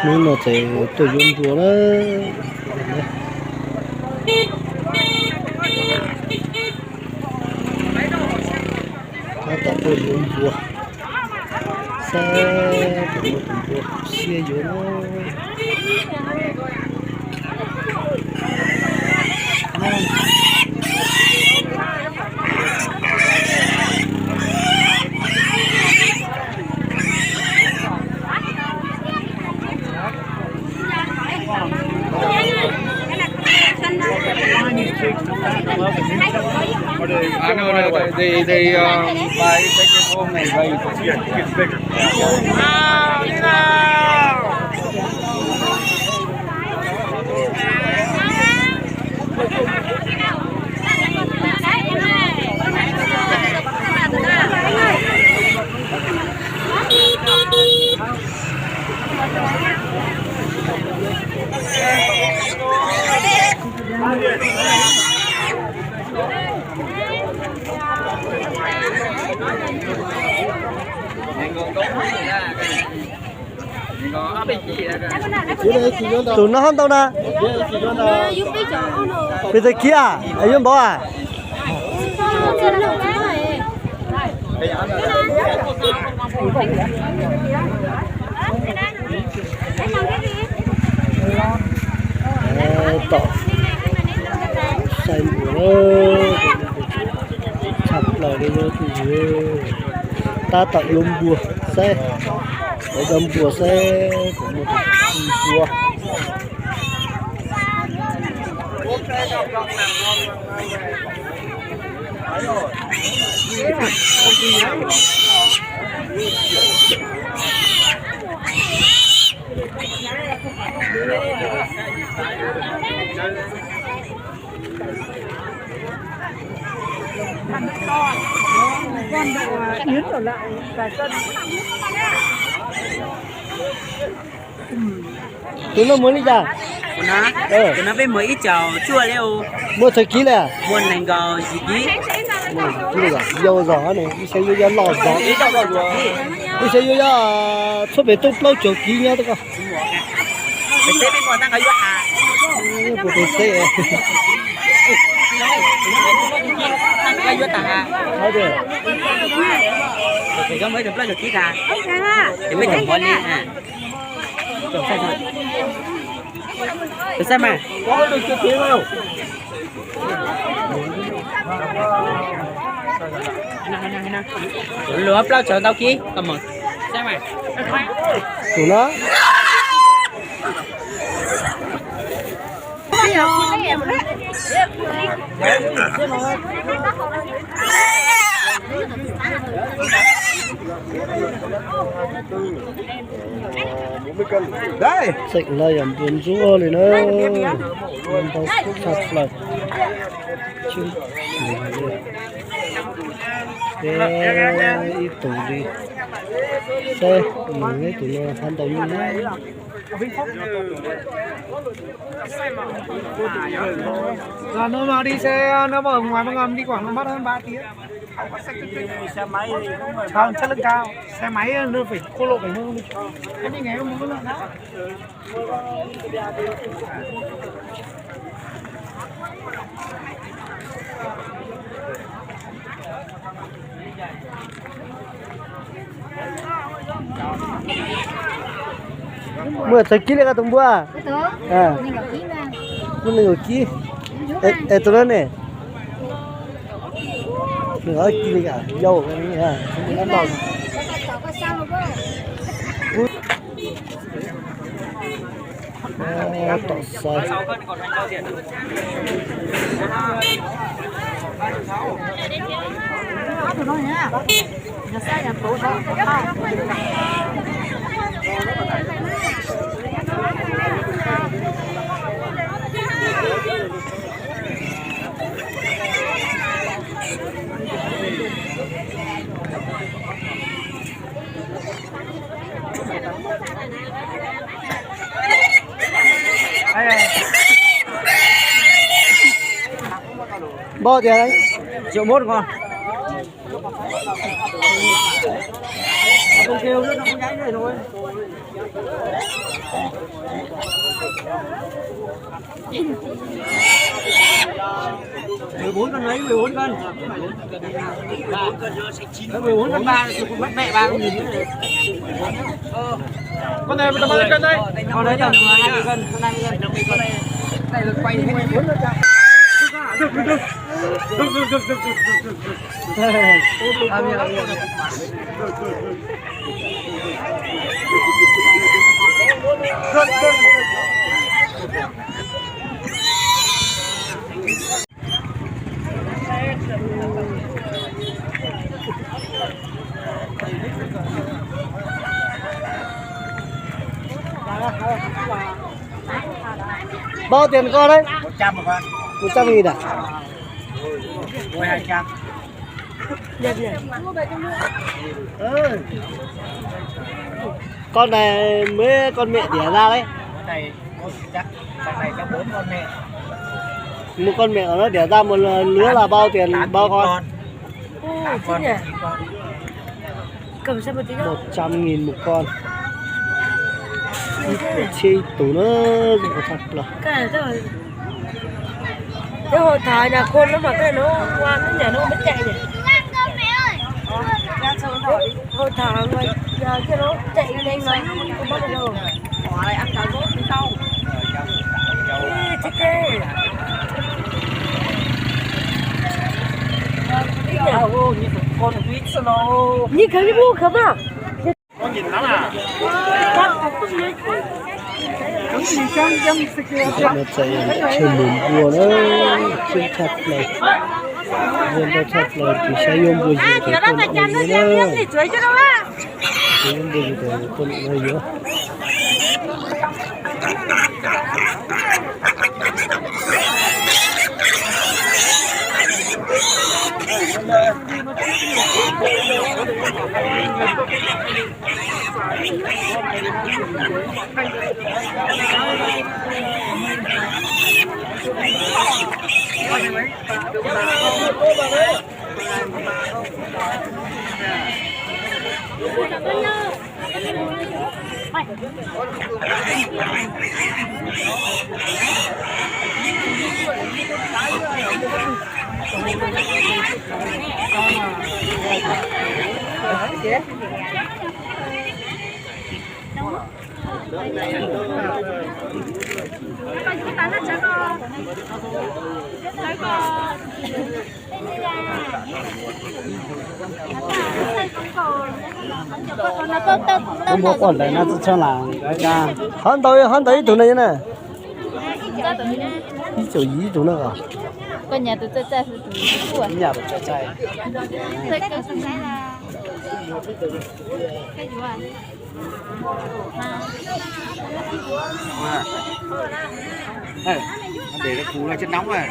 Hnub no ces tuaj yuav npua na. Tab tom tuaj yuav npua, saib puas muaj tus npua siab yuav na. I know, no, they, they, um, buy, take it home and buy it. Yeah, it gets bigger. Tus no hab ntau na. Pes tsawg kib a? Yuav npaum a? Tom saib npua, tshaj plaws li, tab tom yuav npua saib, yuav npua saib puas muaj tus npua. Tus no muag li cas? Tus no peb muag ib caug cuaj li. Muag txog kib li? Muag nees nkaum yim kib. Yau zog ne, ib xyoo yuav yog loj zog. Ib xyoo yuav yog txhua pem tau plaub caug kib nyob tau koj. Pem teb peb muag tag nqo yuav tas. Pem teb. Tag nqo yuav tas. Pem teb muag ib caug plaub caug kib tas. Peb caum mov li. Saib mas. Luag plaub caug ntau kib. Tus no. Xeem no yog npua ntsuab li na, ntau tshaj plaws. Peb ib tug li, saib mus ib tug no hab ntau nyuj na. Los no mas đi xe, nó ở ngoài mà ngầm đi khoảng nó mất hơn ba tiếng. Không, chất lượng cao. Xe máy nó phải quốc lộ phải nâng đi. Cái này ngày hôm nay nó lợn đó. Muaj txog kib li koj tus npua? Muaj nees nkaum kib. Es tus no ne? Nees nkaum kib li, yau. Tom xaiv. Npau tias yog mos ko. Mười bốn con đấy, mười bốn con. Đấy, mười bốn con ba, thì cũng mất mẹ ba con nhìn nữa. Con này tầm bao nhiêu cân đây? Con đấy tầm hai mươi cân, hơn hai mươi cân. Này là quay mười bốn con. Được, được, được. Được, được, được, được, được, được, được. Bao tiền con đấy? Một trăm mà con. Một trăm nghìn à? Ui, hai trăm. Con này mấy con mẹ đẻ ra đấy? Con này, con này chắc, con này chắc bốn con mẹ. Một con mẹ ở nó đẻ ra một lứa là bao tiền bao con? Tám con, chín con. Một trăm nghìn một con. Ít tus nữa, có thật là. Cái hội thảo nhà khuôn nó mà cái nó qua cái nhà nó mới chạy nhỉ? Hội thảo mà nhà kia nó chạy lên mà không bắt được đâu. Ê, chết chết. Nhìn thấy cái bu khớp à? Ntawm no txais yog ntawm chaw mus npua na, tseeb tshaj plaws, zoo nkauj tshaj plaws, tus saib yuav npua yus tus tuaj ntawm no yuav na, tus yuav npua yus tus tuaj ntawm no yuav. Muab quaj ntawd na, txhob txhawb las. Hov ntawd, hov ntawd ib tug na na. Ib txwm yim ib tug na os. Koj nyas tus txaij txaij xwb tus. Nyas tus txaij txaij. Để cho cú là chất nóng này.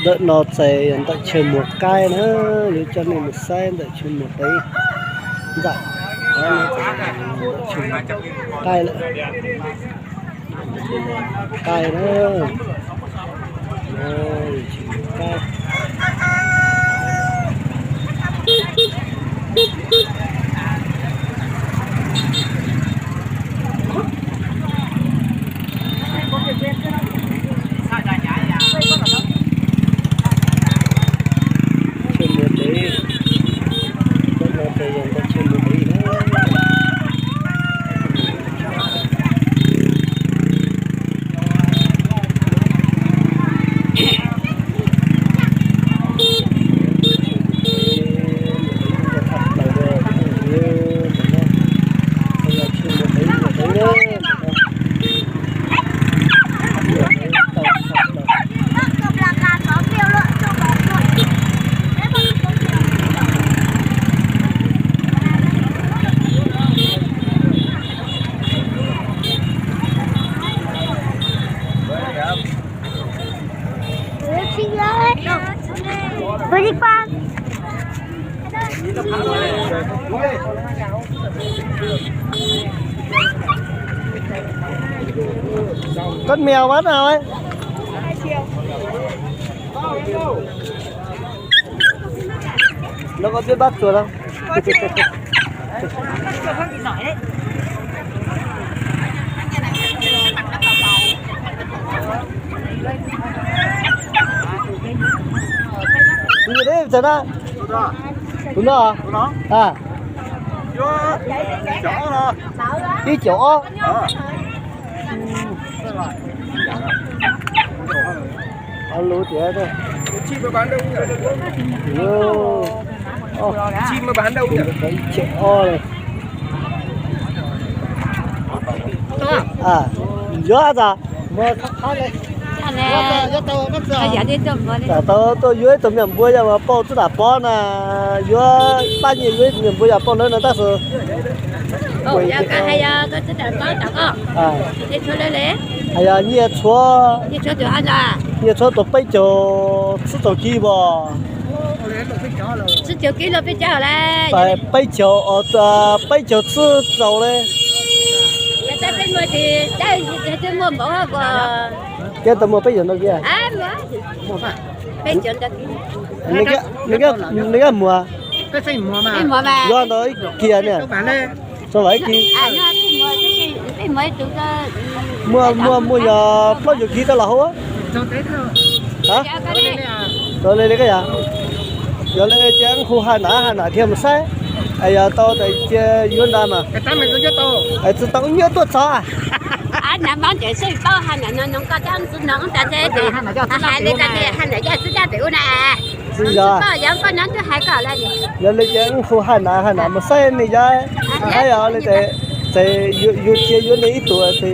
Ntawm no txais ntawm chaw muag qaib na, yuav coj nej mus saib ntawm chaw muag qaib. Ntawm chaw muag qaib lawm. Qaib na. Qaib. Chaw muag qaib, ntawm no ces yog ntawm chaw muag qaib na. Con mèo bán nào ấy? Hai triệu. Nó có biết bắt chuột không? Ui, đấy, trời đất. Đúng rồi. À. Ib chục ốc. Alo tias ib chục ốc. Yuav tas. Tam tau tuaj yuav ib tug me nyuam npua yog mas pauj txhib tam pob na, yuav pab nyiaj yuav ib tug me nyuam npua yog pauj lawv no tab sis hais yog nyiaj tshuav, nyiaj tshuav tus peb caug txhib rau kib pom. Peb caug, peb caug txhib rau le. Kib tau muaj peb caug ntau kib. Nws kab muag. Yuav ntau ib kiag ne. Tso vam ib kis. Muaj, muaj, muaj yog plaub caug kib rau los hauv. Tau li li koj yog. Yog li cia hu Haj Nam, Haj Nam thiaj mus saib. Es yog tau tes cia yuav nrad mas. Es tsis tau nyiaj tuaj txog. Hais li ntawd ces Haj Nam yog txhib caj pem ub na. Yog li cia hu Haj Nam, Haj Nam mus saib nej yog, saib yog li tes, ces yuav cia yuav nej ib tug tes.